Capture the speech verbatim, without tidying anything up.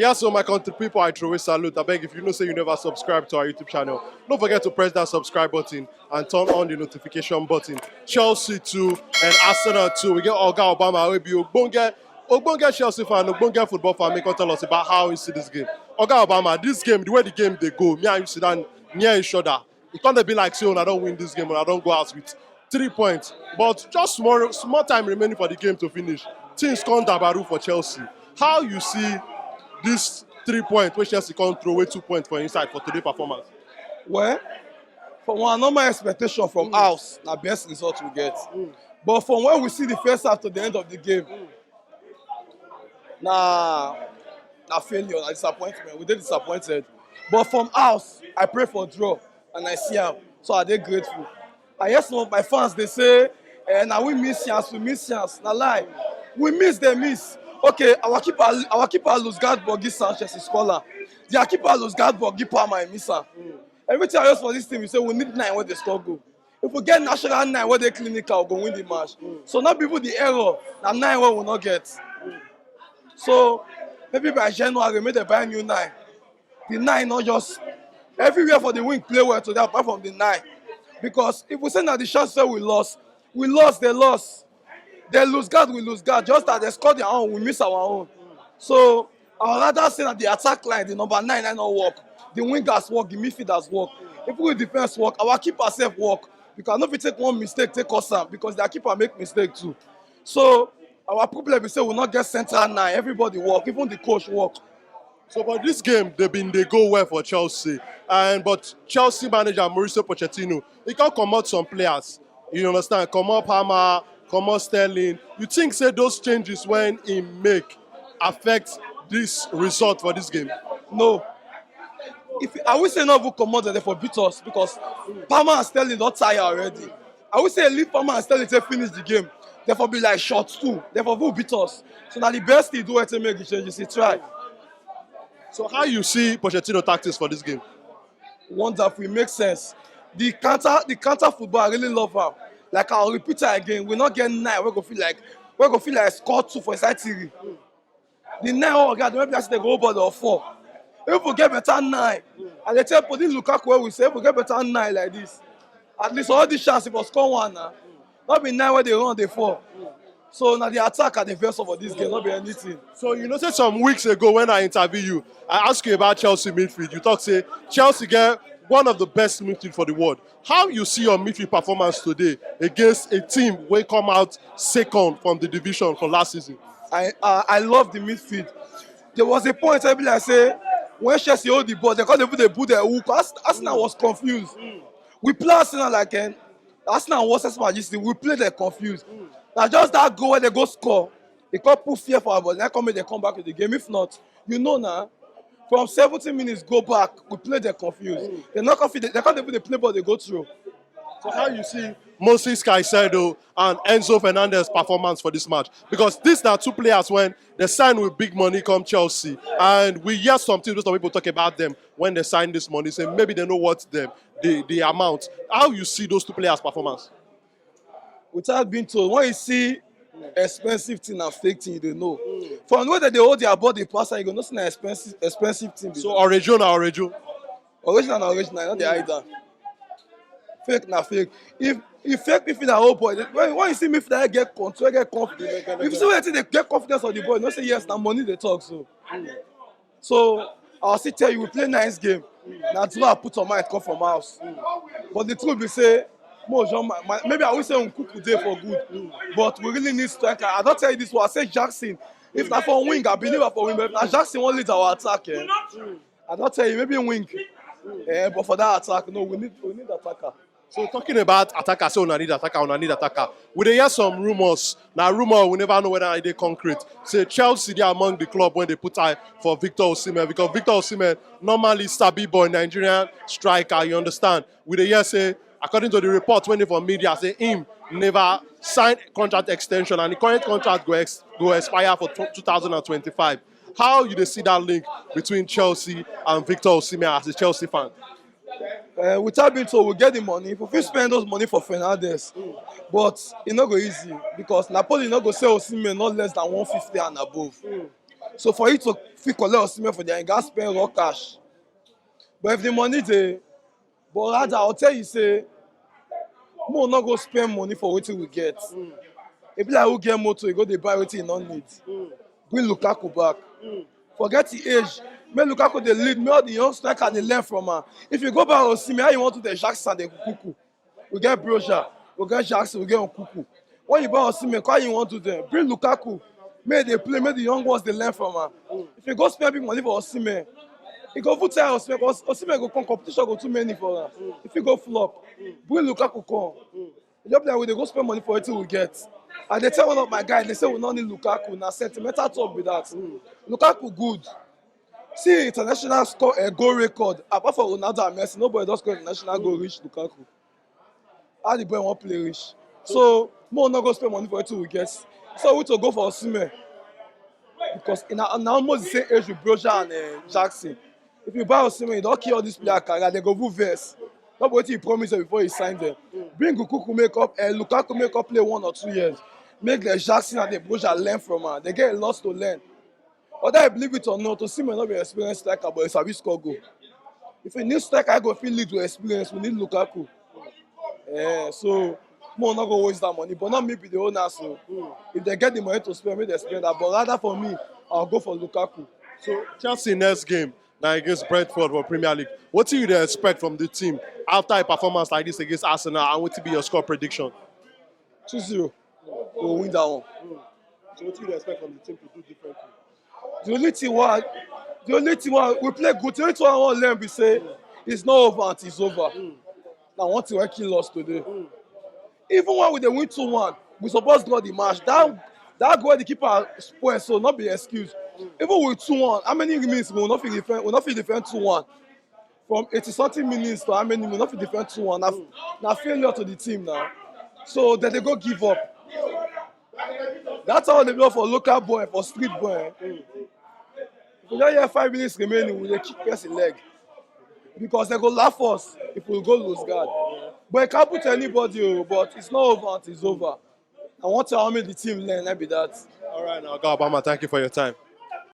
Yeah, so my country people, I throw a salute. I beg, if you know say you never subscribe to our YouTube channel, don't forget to press that subscribe button and turn on the notification button. Chelsea two and Arsenal two. We get Oga Obama, wey be Ogbonge, Ogbonge Chelsea fan, Ogbonge football fan, make come tell us about how he see this game. Oga Obama, this game, the way the game dey go, me and you sit down near each other. E come dey be like say una don win this game, una don go out with three points. But just small, small time remaining for the game to finish. Things come dabaru for Chelsea. How you see this three points wey Chelsea come throw away two points for inside for today performance? Well, from our normal expectation from house, na best result we get. But from when we see the first half to the end of the game, na na failure, na disappointment. We dey disappointed. But from house, I pray for draw and I see am. So I dey grateful. I hear some of my fans dey say, eh, na we miss chance, we miss chance. Na lie. We miss, dem miss. Okay, our keeper, our keeper lose guard ball give Sanchez, he score am. Their keeper lose guard ball give Palmer, he miss am. Everything I use for this team, you say we need nine wey dey score goal. If we get natural nine wey dey clinical, we go win the match. So no be even the error, na nine wey we no get. So maybe by January, make dem buy new nine. The nine no just, everywhere for the wing play well today apart from the nine. Because if we say na the chance wey we lost, we lost, dem lost. Dem lose guard, we lose guard. Just as dem score their own, we miss our own. So I would rather say that the attack line, the number nine, na no work. The wingers work, the midfielders work. If we defense work, our keeper sef work. Because I no fit take one mistake take cause am, because their keeper make mistake too. So our problem be say we no get central nine. Everybody work, even the coach work. So for this game, they been dey go well for Chelsea, and but Chelsea manager Mauricio Pochettino, he come comot some players. You understand? Comot Palmer, comot Sterling. You think say those changes wey he make affect this result for this game? No. If I will say no, who comot dem for beat us, because Palmer and Sterling don tire already. I will say leave Palmer and Sterling take finish the game. Dem for be like short two. Dem for who beat us. So na the best thing do wey take make the changes. He try. So how you see Pochettino tactics for this game? Wonderful, it makes sense. The counter, the counter football, I really love am. Like, I'll repeat it again. We no get nine wey go feel like, wey go feel like score two for inside three. The nine wey we get, maybe I say dem go hold ball or four. If we get better nine, and dem tell put this Lukaku wey we say, if we get better nine like this, at least all the chance if we score one now. No be nine wey dey run dey fall. So na the attack I dey vex for this game, no be anything. So you know say some weeks ago when I interview you, I ask you about Chelsea midfield. You talk say Chelsea get one of the best midfield for the world. How you see your midfield performance today against a team wey come out second from the division for last season? I uh, I love the midfield. There was a point I be like say when Chelsea hold the ball, dem come dey put the hook. Ars- Arsenal was confused. We play Arsenal like, eh, Arsenal was as much as we play dem confused. Na just that goal wey dem go score, e come put fear for our body. That come make dem come back to the game. If not, you know now, from seventy minutes go back, we play dem confused. Dem no confident. Dem can't even dey play ball, dem go through. So how you see Moses Caicedo and Enzo Fernandez performance for this match? Because these are two players wey dem sign with big money come Chelsea, and we hear some things wey some people talk about them when dem sign this money, say maybe dem no worth them, the the amount. How you see those two players performance? Without being told, when you see expensive thing and fake thing, you dey know. From the way that dem hold their body pass, you go know say na expensive, expensive thing. So Origin na Origin. Original na original, not the hide am. Fake na fake. If if fake midfielder hold ball, when, when you see midfielder get control, get confidence. If you see wetin dem get confidence of the ball, you know say yes, na money dem talk so. So I'll still tell you, we play nice game. Na draw I put on mind come from house. But the truth be say, mo just my, my, maybe I will say Nkunku dey for good, but we really need striker. I don tell you this one. I say Jackson. If na for wing, I believe na for wing. But if na Jackson wan lead our attack, eh, I don tell you, maybe wing. Eh, but for that attack, no, we need we need attacker. So talking about attacker, say una need attacker, una need attacker. We dey hear some rumors. Na rumor, we never know whether e dey concrete. Say Chelsea dey among the club wey dey put eye for Victor Osimhen, because Victor Osimhen normally sabi boy, Nigerian striker. You understand? We dey hear say, according to the report wey dey for media, say him never sign contract extension, and the current contract go ex go expire for two thousand and twenty-five. How you dey see that link between Chelsea and Victor Osimhen as a Chelsea fan? Uh, without being told, we get the money. If we fit spend those money for Fernandez, but e no go easy because Napoli no go sell Osimhen not less than one fifty and above. So for you to fit collect Osimhen for there, you gats spend raw cash. But if the money dey, but rather I'll tell you say, mo no go spend money for wetin we get. E be like who get motor, you go dey buy wetin you no need. Bring Lukaku back. Forget the age. Make Lukaku dey lead. Make all the young striker dey learn from am. If you go buy Osimhen, how you want to dey Jackson dey Kuku? We get Broja, we get Jackson, we get Nkuku. When you buy Osimhen, how you want to dey? Bring Lukaku. Make they play, make the young ones dey learn from am. If you go spend big money for Osimhen, e go fit tire Osimhen, because Osimhen go come, competition go too many for am. If you go flop, bring Lukaku come. E just be like we dey go spend money for wetin we get. I dey tell one of my guys, they say we no need Lukaku. Na sentimental talk be that. Lukaku good. See international score, a goal record. Apart from Ronaldo and Messi, nobody don score international goal reach Lukaku. How the boy wan play reach? So mo no go spend money for wetin we get. So we to go for Osimhen, because in na almost the same age with Broja and uh, Jackson. If you buy Osimhen, you don kill all these players career. They go move verse. Not wetin you promise them before you sign them. Bring Lukaku make up, uh, Lukaku make up play one or two years. Make the Jackson and the Broja learn from am. They get a lot to learn. Whether I believe it or not, Osimhen no be experienced striker, but he sabi score goal. If you need striker, I go fit lead with experience. We need Lukaku. Eh, so mo no go waste that money, but not me be the owner. So if they get the money to spend, make they spend that. But rather for me, I'll go for Lukaku. So Chelsea next game now against Brentford for Premier League. What do you dey expect from the team after a performance like this against Arsenal, and what will be your score prediction? Two zero. We'll win that one. So what do you expect from the team to do differently? The only thing why, the only thing why we play good. The only thing I want to learn be say it's not over until it's over. Now one thing wey kill us today. Even when we dey win two one, we suppose draw the match. That that goal the keeper spoil, so not be excuse. Even with two one, how many minutes we will not fit defend? We will not fit defend two one. From eighty something minutes to how many minutes, we will not fit defend two one. Na na failure to the team now. So then they go give up. That's how they blow for local boy, for street boy. If we don't hear five minutes remaining, we dey kick person leg, because they go laugh us if we go lose guard. But you can't put anybody, oh, but it's not over until it's over. I want to how make the team learn, like be that. All right, now, Oga Obama, thank you for your time.